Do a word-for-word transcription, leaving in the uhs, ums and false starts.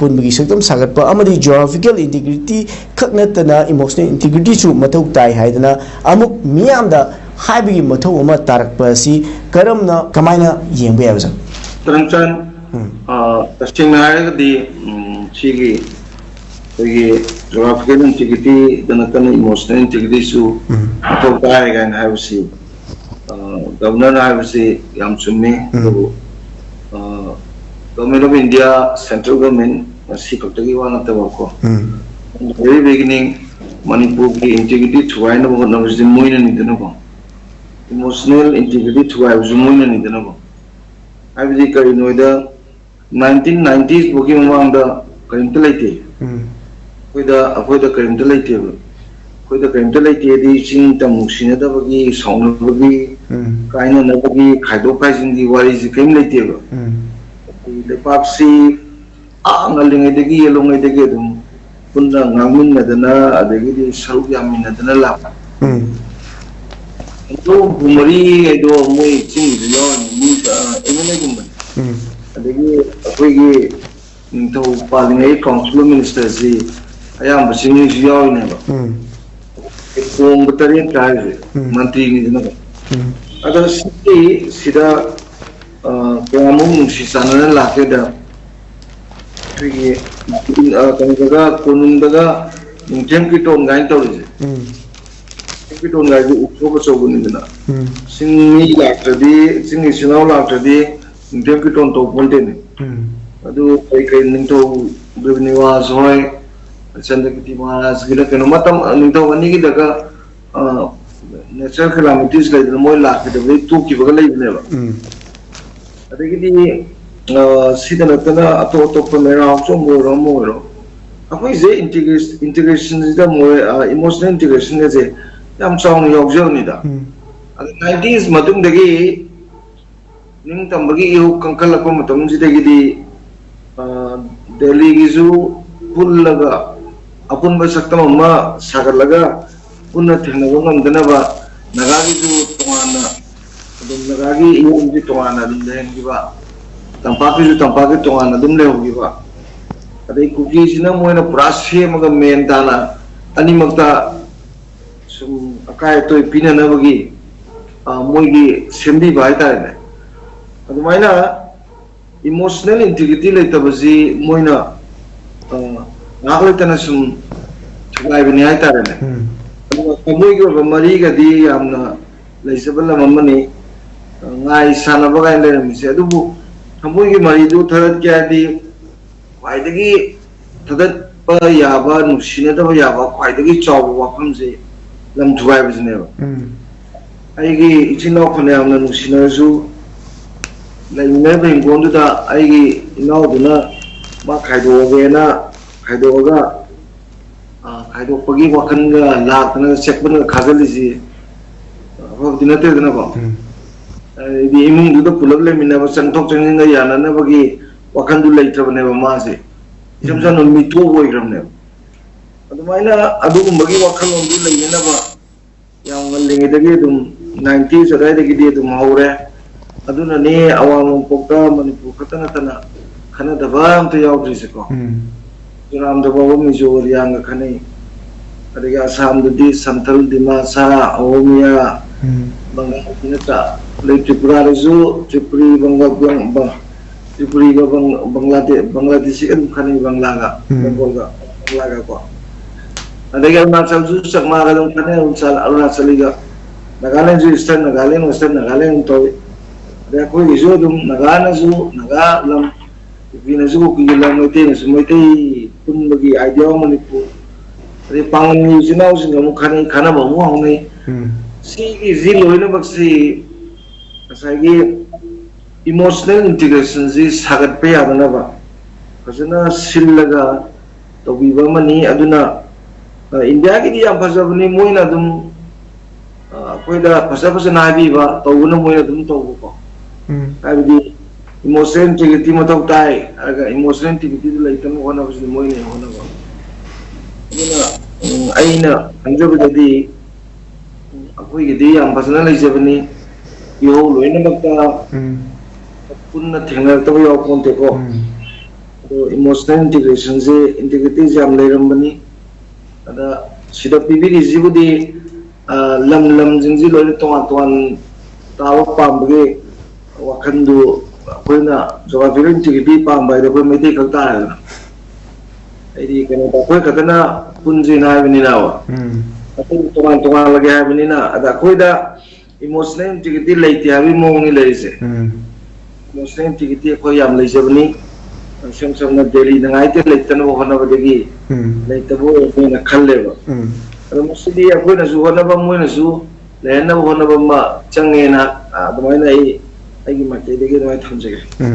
ꯄꯨꯟꯕꯒꯤ ꯁꯛꯇꯝ ꯁꯥꯒꯠꯄ ꯑꯃꯗꯤ geographical integrity ꯈꯛ ꯅꯠꯇꯅ emotional integrityꯁꯨ ꯃꯊꯧ ꯇꯥꯏ ꯍꯥꯏꯗꯅ ꯑꯃꯨꯛ ꯃꯤꯌꯥꯝꯗ ꯍꯥꯏꯕꯒꯤ ꯃꯊꯧ ꯑꯃ ꯇꯥꯔꯛꯄ ꯑꯁꯤ ꯀꯔꯝꯅ, ꯀꯃꯥꯏꯅ ꯌꯦꯡꯕ ꯌꯥꯏ, ꯑꯣꯖꯥ? ꯇꯔꯝꯆꯥꯟ, ꯎꯝ꯫ ꯑ, ꯇꯁꯦꯡꯅ ꯍꯥꯏꯔꯒꯗꯤ, ꯎꯝ, ꯁꯤꯒꯤ ꯑꯩꯈꯣꯏꯒꯤ geographical integrityꯗ ꯅꯠꯇꯅ emotional integrityꯁꯨ ꯎꯝ꯫ ꯃꯊꯧ ꯇꯥꯏ ꯀꯥꯏꯅ ꯍꯥꯏꯕꯁꯤ, ꯑ, ꯒꯕꯔꯅꯔꯅ ꯍꯥꯏꯕꯁꯤ ꯌꯥꯝ ꯆꯨꯝꯃꯤ꯫ ꯎꯝ꯫ ꯑꯗꯨꯕꯨ, ꯑ, Government of India, central government, ꯃꯁꯤ ꯈꯛꯇꯒꯤ ꯋꯥ ꯅꯠꯇꯕꯀꯣ꯫ ꯎꯝ꯫ Very beginning, ꯃꯅꯤꯄꯨꯔꯒꯤ integrity ꯊꯨꯒꯥꯏꯅꯕ ꯍꯣꯠꯅꯕꯁꯤꯗꯤ ꯃꯣꯏꯅꯅꯤꯗꯅꯀꯣ꯫ Emotional integrity ꯊꯨꯒꯥꯏꯕꯁꯨ ꯃꯣꯏꯅꯅꯤꯗꯅꯀꯣ꯫ ꯍꯥꯏꯕꯗꯤ ꯀꯔꯤꯅꯣ ꯍꯥꯏꯗ, nineteen nineties ꯐꯥꯎꯒꯤ ꯃꯃꯥꯡꯗ ꯀꯔꯤꯝꯇ ꯂꯩꯇꯦ꯫ ꯎꯝ꯫ ꯑꯩꯈꯣꯏꯗ, ꯑꯩꯈꯣꯏꯗ ꯀꯔꯤꯝꯇ ꯂꯩꯇꯦꯕ꯫ ꯑꯩꯈꯣꯏꯗ ꯀꯔꯤꯝꯇ ꯂꯩꯇꯦꯗꯤ ꯆꯤꯡ ꯇꯝ ꯅꯨꯡꯁꯤꯅꯗꯕꯒꯤ, ꯁꯥꯎꯅꯕꯒꯤ, ꯎꯝ꯫ ꯀꯥꯏꯅꯅꯕꯒꯤ, ꯈꯥꯏꯗꯣꯛ ꯈꯥꯏꯖꯤꯟꯒꯤ ꯋꯥꯔꯤꯁꯤ ꯀꯔꯤꯝ ꯂꯩꯇꯦꯕ꯫ ꯎꯝ꯫ ꯂꯩꯄꯥꯛꯁꯤ ꯑꯥ ꯉꯜꯂꯤꯉꯩꯗꯒꯤ, ꯌꯦꯜꯍꯧꯉꯩꯗꯒꯤ ꯑꯗꯨꯝ ꯄꯨꯟꯅ ꯉꯥꯡꯃꯤꯟꯅꯗꯅ, ꯑꯗꯒꯤꯗꯤ ꯁꯔꯨꯛ ꯌꯥꯃꯤꯟꯅꯗꯅ ꯂꯥꯛꯄ꯫ ꯎꯝ꯫ ꯍꯨꯝꯐꯨ ꯃꯔꯤ ꯍꯥꯏꯗꯣ ꯃꯣꯏ ꯆꯤꯡꯒꯤꯁꯨ ꯌꯥꯎꯔꯤꯅꯤ, ꯃꯤ, ꯑ, MLAꯒꯨꯝꯕꯅꯤ꯫ ꯎꯝ꯫ ꯑꯗꯒꯤ ꯑꯩꯈꯣꯏꯒꯤ ꯅꯤꯡꯊꯧ ꯄꯥꯜꯂꯤꯉꯩ Council of Ministerꯁꯤ ꯑꯌꯥꯝꯕ ꯆꯤꯡꯃꯤꯁꯨ ꯌꯥꯎꯔꯤꯅꯦꯕ꯫ ꯎꯝ꯫ ꯀꯣꯡꯕ ꯇꯔꯦꯠꯀ ꯍꯥꯏꯁꯦ ꯎꯝ꯫ ꯃꯟꯇ꯭ꯔꯤꯅꯤꯗꯅ꯫ ꯎꯝ꯫ ꯑꯗꯣ ꯁꯤꯒꯤ ꯁꯤꯗ, ꯑ, ꯀꯌꯥꯃꯨꯛ ꯅꯨꯡꯁꯤ ꯆꯥꯟꯅꯅ ꯂꯥꯛꯀꯦꯗ, ꯑꯩꯈꯣꯏꯒꯤ, ꯑ, ꯀꯩꯅꯣꯗꯒ, ꯀꯣꯅꯨꯡꯗꯒ ꯅꯤꯡꯊꯦꯝ ꯀꯤꯔꯇꯣꯟ ꯀꯥꯏꯅ ꯇꯧꯔꯤꯁꯦ꯫ ꯎꯝ꯫ ꯅꯤꯡꯊꯦꯝ ꯀꯤꯔꯇꯣꯟ ꯀꯥꯏꯁꯦ ꯎꯠꯁꯣꯞ ꯑꯆꯧꯕꯅꯤꯗꯅ꯫ ꯎꯝ꯫ ꯆꯤꯡ ꯃꯤ ꯂꯥꯛꯇ꯭ꯔꯗꯤ, ꯆꯤꯡ ꯏꯆꯤꯜ ꯏꯅꯥꯎ ꯂꯥꯛꯇ꯭ꯔꯗꯤ ꯅꯤꯡꯊꯦꯝ ꯀꯤꯔꯇꯣꯟ ꯇꯧꯕ ꯄꯣꯟꯇꯦꯅꯦ꯫ ꯎꯝ꯫ ꯑꯗꯨ ꯀꯩ ꯀꯩ ꯅꯤꯡꯊꯧ ꯗꯦꯕꯅꯤꯋꯥꯁ ꯍꯣꯏ, ꯆꯟꯗ꯭ꯔꯀꯤꯇꯤ ꯃꯍꯥꯔꯥꯖꯀꯤꯗ ꯀꯩꯅꯣ ꯃꯇꯝ, ꯅꯤꯡꯊꯧ ꯑꯅꯤꯒꯤꯗꯒ, ꯑ, natural calamities ꯂꯩꯗꯅ ꯃꯣꯏ ꯂꯥꯛꯈꯤꯗꯕꯗꯒꯤ ꯇꯣꯛꯈꯤꯕꯒ ꯂꯩꯕꯅꯦꯕ꯫ ꯎꯝ꯫ ꯑꯗꯒꯤꯗꯤ, ꯑ, ꯁꯤꯗ ꯅꯠꯇꯅ ꯑꯇꯣꯞ ꯑꯇꯣꯞꯄ ꯃꯦꯔꯥ ꯍꯣꯝꯆꯣꯡꯕ ꯑꯣꯏꯔꯣ, ꯑꯃ ꯑꯣꯏꯔꯣ, ꯑꯩꯈꯣꯏꯁꯦ integration, integrationꯁꯤꯗ ꯃꯣꯏ, ꯑ, emotional integrationꯒꯁꯦ ꯌꯥꯝ ꯆꯥꯎꯅ ꯌꯥꯎꯖꯕꯅꯤꯗ꯫ ꯎꯝ꯫ ꯑꯗ nineties ꯃꯇꯨꯡꯗꯒꯤ ꯅꯤꯡꯇꯝꯕꯒꯤ ꯏꯍꯧ ꯀꯟꯈꯠꯂꯛꯄ ꯃꯇꯝꯁꯤꯗꯒꯤꯗꯤ, ꯑ, ꯗꯦꯜꯂꯤꯒꯤꯁꯨ ꯄꯨꯜꯂꯒ ꯑꯄꯨꯟꯕ ꯁꯛꯇꯝ ꯑꯃ ꯁꯥꯒꯠꯂꯒ ꯄꯨꯟꯅ ꯊꯦꯡꯅꯕ ꯉꯝꯗꯅꯕ ꯅꯥꯒꯥꯒꯤꯁꯨ ꯇꯣꯉꯥꯟꯅ ꯑꯗꯨꯝ ꯅꯥꯒꯥꯒꯤ ꯏꯔꯣꯟꯁꯤ ꯇꯣꯉꯥꯟꯅ ꯑꯗꯨꯝ ꯂꯩꯍꯟꯈꯤꯕ, ꯇꯝꯄꯥꯛꯀꯤꯁꯨ ꯇꯝꯄꯥꯛꯀꯤ ꯇꯣꯉꯥꯟꯅ ꯑꯗꯨꯝ ꯂꯩꯍꯧꯈꯤꯕ, ꯑꯗꯩ ꯀꯨꯀꯤꯁꯤꯅ ꯃꯣꯏꯅ ꯄꯨꯔꯥ ꯁꯦꯝꯃꯒ ꯃꯦꯟ ꯇꯥꯅ ꯑꯅꯤꯃꯛꯇ ꯁꯨꯝ ꯑꯀꯥꯏ ꯑꯇꯣꯏ ꯄꯤꯅꯅꯕꯒꯤ, ꯑ, ꯃꯣꯏꯒꯤ ꯁꯦꯝꯕꯤꯕ ꯍꯥꯏꯇꯥꯔꯦꯅꯦ꯫ ꯑꯗꯨꯃꯥꯏꯅ ꯏꯃꯣꯁꯅꯦꯜ ꯏꯟꯇꯤꯒ꯭ꯔꯤꯇꯤ ꯂꯩꯇꯕꯁꯤ ꯃꯣꯏꯅ, ꯑ, ꯉꯥꯏꯍꯥꯛ ꯂꯩꯇꯅ ꯁꯨꯝ ꯊꯨꯒꯥꯏꯕꯅꯤ ꯍꯥꯏꯇꯥꯔꯦꯅꯦ꯫ ꯎꯝ꯫ ꯑꯗꯨꯒ ꯊꯃꯣꯏꯒꯤ ꯑꯣꯏꯕ ꯃꯔꯤꯒꯗꯤ ꯌꯥꯝꯅ ꯂꯩꯖꯕ ꯂꯝ ꯑꯃꯅꯤ꯫ ꯉꯥꯏ ꯁꯥꯟꯅꯕ ꯀꯥꯏꯅ ꯂꯩꯔꯝꯃꯤꯁꯦ, ꯑꯗꯨꯕꯨ ꯊꯃꯣꯏꯒꯤ ꯃꯔꯤꯗꯨ ꯊꯗꯠꯀꯦ ꯍꯥꯏꯔꯗꯤ ꯈ꯭ꯋꯥꯏꯗꯒꯤ ꯊꯗꯠꯄ ꯌꯥꯕ, ꯅꯨꯡꯁꯤꯅꯗꯕ ꯌꯥꯕ ꯈ꯭ꯋꯥꯏꯗꯒꯤ ꯆꯥꯎꯕ ꯋꯥꯐꯝꯁꯦ ꯂꯝ ꯊꯨꯒꯥꯏꯕꯁꯤꯅꯦꯕ꯫ ꯎꯝ꯫ ꯑꯩꯒꯤ ꯏꯆꯤꯟ ꯏꯅꯥꯎ ꯐꯅꯌꯥꯝꯅ ꯅꯨꯡꯁꯤꯅꯔꯁꯨ, ꯂꯩꯃꯤꯟꯅꯔꯤꯕ ꯏꯪꯈꯣꯜꯗꯨꯗ ꯑꯩꯒꯤ ꯏꯅꯥꯎꯗꯨꯅ ꯃꯥ ꯈꯥꯏꯗꯣꯛꯑꯒꯦꯅ ꯈꯥꯏꯗꯣꯛꯑꯒ, ꯑ, ꯈꯥꯏꯗꯣꯛꯄꯒꯤ ꯋꯥꯈꯜꯒ ꯂꯥꯛꯇꯅ ꯆꯦꯛꯄꯅꯒ ꯈꯥꯖꯤꯜꯂꯤꯁꯤ ꯑꯐꯕꯗꯤ ꯅꯠꯇꯦꯗꯅꯀꯣ꯫ ꯎꯝ꯫ ꯑꯗꯩꯗꯤ ꯏꯃꯨꯡꯗꯨꯗ ꯄꯨꯂꯞ ꯂꯩꯃꯤꯟꯅꯕ, ꯆꯪꯊꯣꯛ ꯆꯪꯁꯤꯟꯒ ꯌꯥꯅꯅꯕꯒꯤ ꯋꯥꯈꯜꯗꯨ ꯂꯩꯇ꯭ꯔꯕꯅꯦꯕ ꯃꯥꯁꯦ꯫ ꯏꯁꯝ ꯎꯝ꯫ ꯁꯝꯅ ꯃꯤꯇꯣꯞ ꯑꯣꯏꯈ꯭ꯔꯕꯅꯦꯕ꯫ ꯑꯗꯨꯃꯥꯏꯅ ꯑꯗꯨꯒꯨꯝꯕꯒꯤ ꯋꯥꯈꯜꯂꯣꯟꯗꯨ ꯂꯩꯅꯅꯕ ꯌꯥꯝ ꯉꯜꯂꯤꯉꯩꯗꯒꯤ ꯑꯗꯨꯝ, ꯅꯥꯏꯟꯇꯤꯁ ꯑꯗꯨꯋꯥꯏꯗꯒꯤꯗꯤ ꯑꯗꯨꯝ ꯍꯧꯔꯦ꯫ ꯑꯗꯨꯅꯅꯦ ꯑꯋꯥꯡ ꯅꯣꯡꯄꯣꯛꯇ ꯃꯅꯤꯄꯨꯔ ꯈꯛꯇ ꯅꯠꯇꯅ ꯈꯟꯅꯗꯕ ꯑꯝꯇ ꯌꯥꯎꯗ꯭ꯔꯤꯁꯦꯀꯣ꯫ ꯎꯝ꯫ ꯃꯤꯖꯣꯔꯥꯝꯗ ꯐꯥꯎꯕ ꯃꯤꯖꯣ ꯔꯤꯌꯥꯡꯒ ꯈꯟꯅꯩ꯫ ꯑꯗꯒꯤ ꯑꯁꯥꯝꯗꯗꯤ ꯁꯟꯊꯜ, ꯗꯤꯃꯥꯁꯥ, ꯑꯍꯣꯃꯤꯌꯥ, ꯎꯝ꯫ ꯕꯪꯒꯥꯂꯤ ꯅꯠꯇ꯭ꯔꯥ? ꯑꯗꯩ ꯇ꯭ꯔꯤꯄꯨꯔꯥꯗꯁꯨ ꯇ꯭ꯔꯤꯄꯨꯔꯤ, ꯕꯪꯒꯥ-, ꯕꯪ-, ꯕꯪ-, ꯇ꯭ꯔꯤꯄꯨꯔꯤꯒ ꯕꯪ-, ꯕꯪꯒ꯭ꯂꯥꯗꯦ-, ꯕꯪꯒ꯭ꯂꯥꯗꯦꯁꯤꯒ ꯑꯗꯨꯝ ꯈꯟꯅꯩ, ꯕꯪꯂꯥꯒ, ꯎꯝ꯫ ꯕꯦꯡꯒꯣꯜꯒ, ꯕꯪꯂꯥꯒ ꯀꯣ꯫ ꯑꯗꯒꯤ ꯑꯔꯨꯅꯥꯆꯜꯁꯨ ꯆꯛꯃꯥꯒ ꯑꯗꯨꯝ ꯈꯟꯅꯩ, ꯑꯔꯨꯅꯥꯆꯜ, ꯑꯔꯨꯅꯥꯆꯂꯤꯒ꯫ ꯅꯥꯒꯥꯂꯦꯟꯁꯨ ꯏꯁꯇꯔꯟ ꯅꯥꯒꯥꯂꯦꯟ, ꯋꯦꯁꯇꯔꯟ ꯅꯥꯒꯥꯂꯦꯟ ꯑꯗꯨꯝ ꯇꯧꯏ꯫ ꯑꯗꯩ ꯑꯩꯈꯣꯏꯒꯤꯁꯨ ꯑꯗꯨꯝ ꯅꯥꯒꯥꯅꯁꯨ ꯅꯥꯒꯥ ꯂꯝ, ꯀꯨꯀꯤꯅꯁꯨ ꯀꯨꯀꯤꯒꯤ ꯂꯝ, ꯃꯩꯇꯩꯅꯁꯨ ꯃꯩꯇꯩ ꯄꯨꯟꯕꯒꯤ idea ꯑꯃ ꯃꯅꯤꯄꯨꯔ꯫ ꯑꯗꯩ ꯄꯥꯉꯜꯒꯤ ꯏꯆꯤꯟ ꯏꯅꯥꯎꯁꯤꯡꯒ ꯑꯃꯨꯛ ꯈꯟꯅꯩ, ꯈꯟꯅꯕ ꯑꯃꯨꯛ ꯍꯧꯅꯩ꯫ ꯎꯝ꯫ ꯁꯤꯒꯤꯁꯤ ꯂꯣꯏꯅꯃꯛꯁꯤ ꯉꯁꯥꯏꯒꯤ ꯏꯃꯣꯁꯅꯦꯜ ꯏꯟꯇꯤꯒ꯭ꯔꯦꯁꯟꯁꯤ ꯁꯥꯒꯠꯄ ꯌꯥꯗꯅꯕ ꯐꯖꯅ ꯁꯤꯜꯂꯒ ꯇꯧꯕꯤꯕ ꯑꯃꯅꯤ꯫ ꯑꯗꯨꯅ, ꯑ, ꯏꯟꯗꯤꯌꯥꯒꯤꯗꯤ ꯌꯥꯝ ꯐꯖꯕꯅꯤ, ꯃꯣꯏꯅ ꯑꯗꯨꯝ, ꯑ, ꯑꯩꯈꯣꯏꯗ ꯐꯖ ꯐꯖꯅ ꯍꯥꯏꯕꯤꯕ, ꯇꯧꯕꯅ ꯃꯣꯏꯅ ꯑꯗꯨꯝ ꯇꯧꯕꯀꯣ꯫ ꯎꯝ꯫ ꯍꯥꯏꯕꯗꯤ ꯏꯃꯣꯁꯅꯦꯜ ꯏꯟꯇꯤꯒ꯭ꯔꯤꯇꯤ ꯃꯊꯧ ꯇꯥꯏ ꯍꯥꯏꯔꯒ ꯏꯃꯣꯁꯅꯦꯜ ꯏꯟꯇꯤꯒ꯭ꯔꯤꯇꯤꯗꯨ ꯂꯩꯇꯅꯕ ꯍꯣꯠꯅꯕꯁꯤꯅ ꯃꯣꯏꯅ ꯍꯦꯟꯅ ꯍꯣꯠꯅꯕ꯫ ꯑꯗꯨꯅ, ꯎꯝ, ꯑꯩꯅ ꯈꯟꯖꯕꯗꯗꯤ, ꯎꯝ, ꯑꯩꯈꯣꯏꯒꯤꯗꯤ ꯌꯥꯝ ꯐꯖꯅ ꯂꯩꯖꯕꯅꯤ꯫ ꯏꯍꯧ ꯂꯣꯏꯅꯃꯛꯇ ꯎꯝ꯫ ꯄꯨꯟꯅ ꯊꯦꯡꯅꯔꯛꯇꯕ ꯌꯥꯎꯄꯣꯟꯇꯦꯀꯣ꯫ ꯎꯝ꯫ ꯏꯃꯣꯁꯅꯦꯜ ꯏꯟꯇꯤꯒ꯭ꯔꯦꯁꯟꯁꯦ, ꯏꯟꯇꯤꯒ꯭ꯔꯤꯇꯤꯁꯦ ꯌꯥꯝ ꯂꯩꯔꯝꯕꯅꯤ꯫ ꯑꯗ ꯁꯤꯗ ꯄꯤꯕꯤꯔꯤꯁꯤꯕꯨꯗꯤ, ꯑ, ꯂꯝ ꯂꯝꯁꯤꯡꯁꯤ ꯂꯣꯏꯅ ꯇꯣꯉꯥꯟ ꯇꯣꯉꯥꯟ ꯇꯥꯕ ꯄꯥꯝꯕꯒꯤ ꯋꯥꯈꯜꯗꯨ, ꯑꯩꯈꯣꯏꯅ ꯖꯣꯒ꯭ꯔꯥꯐꯤꯀꯦꯜ ꯏꯟꯇꯤꯒ꯭ꯔꯤꯇꯤ ꯄꯥꯝꯕ ꯍꯥꯏꯗꯤ ꯑꯩꯈꯣꯏ ꯃꯩꯇꯩ ꯈꯛ ꯇꯥꯔꯦꯗꯅ꯫ ꯍꯥꯏꯗꯤ ꯀꯩꯅꯣꯗ ꯑꯩꯈꯣꯏ ꯈꯛꯇꯅ ꯄꯨꯟꯁꯦꯅ ꯍꯥꯏꯕꯅꯤꯅꯕ꯫ ꯎꯝ꯫ ꯑꯩꯈꯣꯏ ꯇꯣꯉꯥꯟ ꯇꯣꯉꯥꯜꯂꯒꯦ ꯍꯥꯏꯕꯅꯤꯅ, ꯑꯗ ꯑꯩꯈꯣꯏꯗ ꯏꯃꯣꯁꯅꯦꯜ ꯏꯟꯇꯤꯒ꯭ꯔꯤꯇꯤ ꯂꯩꯇꯦ ꯍꯥꯏꯕꯒꯤ ꯃꯑꯣꯡꯅꯤ ꯂꯩꯔꯤꯁꯦ꯫ ꯎꯝ꯫ ꯏꯃꯣꯁꯅꯦꯜ ꯏꯟꯇꯤꯒ꯭ꯔꯤꯇꯤ ꯑꯩꯈꯣꯏ ꯌꯥꯝ ꯂꯩꯖꯕꯅꯤ꯫ ꯏꯁꯝ ꯁꯝꯅ ꯗꯦꯜꯂꯤꯗ ꯉꯥꯏꯇ ꯂꯩꯇꯅꯕ ꯍꯣꯠꯅꯕꯗꯒꯤ ꯎꯝ꯫ ꯂꯩꯇꯕ ꯑꯣꯏꯔꯝꯃꯦꯅ ꯈꯜꯂꯦꯕ꯫ ꯎꯝ꯫ ꯑꯗꯣ ꯃꯁꯤꯗꯤ ꯑꯩꯈꯣꯏꯅꯁꯨ ꯍꯣꯠꯅꯕ, ꯃꯣꯏꯅꯁꯨ ꯂꯩꯍꯟꯅꯕ ꯍꯣꯠꯅꯕ ꯑꯃ ꯆꯪꯉꯦꯅ, ꯑ, ꯑꯗꯨꯃꯥꯏꯅ ꯑꯩ ꯑꯩꯒꯤ ꯃꯥꯏꯀꯩꯗꯒꯤ ꯑꯗꯨꯃꯥꯏꯅ ꯊꯝꯖꯒꯦ꯫ ꯎꯝ꯫